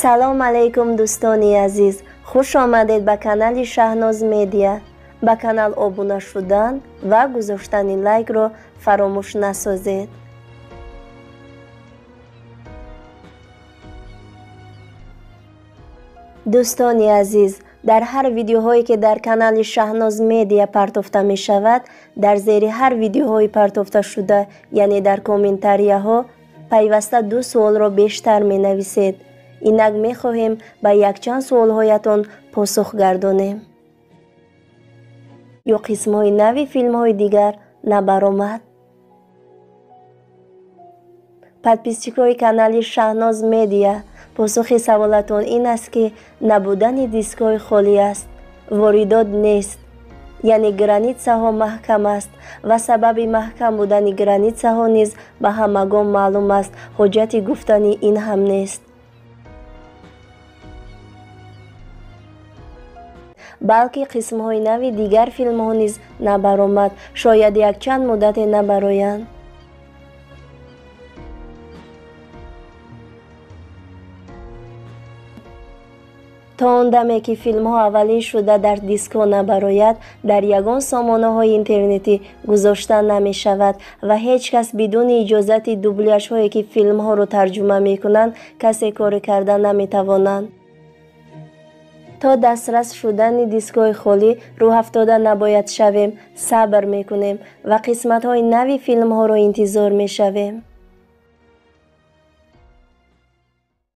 Салом алейкум, дӯстони азиз, хуш омадед ба канали Шаҳноз Медиа. Ба канал обуна шудан ва гузоштани лайкро фаромӯш насозед. Дӯстони азиз, дар ҳар видеоҳое ки дар канали Шаҳноз Медиа партофта мешавад, дар зери ҳар видеоҳои партофташуда, яъне дар комментарияҳо, пайваста ду суолро бештар менависед. Инак мехоҳем ба якчанд суолҳоятон посух гардонем. Ё қисмҳои нави филмҳои дигар набаромад. Подписчикҳои канали Шаҳноз Медиа, посухи саволатон ин аст, ки набудани дискҳои холӣ аст, воридот нест, яъне границаҳо маҳкам аст ва сабаби маҳкам будани границаҳо низ ба ҳамагон маълум аст, ҳоҷати гуфтани ин ҳам нест. Балки қисмҳои нави дигар филмҳо низ набаромад, шояд якчанд муддате набароянд. То он даме ки филмҳо аввалин шуда дар дискҳо набарояд, дар ягон сомонаҳои интернетӣ гузошта намешавад ва ҳеҷ кас бидуни иҷозати дубляжҳое ки филмҳоро тарҷума мекунанд, касе коре карда наметавонанд. То дастрас шудани дискҳои холӣ рӯҳафтода набояд шавем, сабр мекунем ва қисматҳои нави филмҳоро интизор мешавем.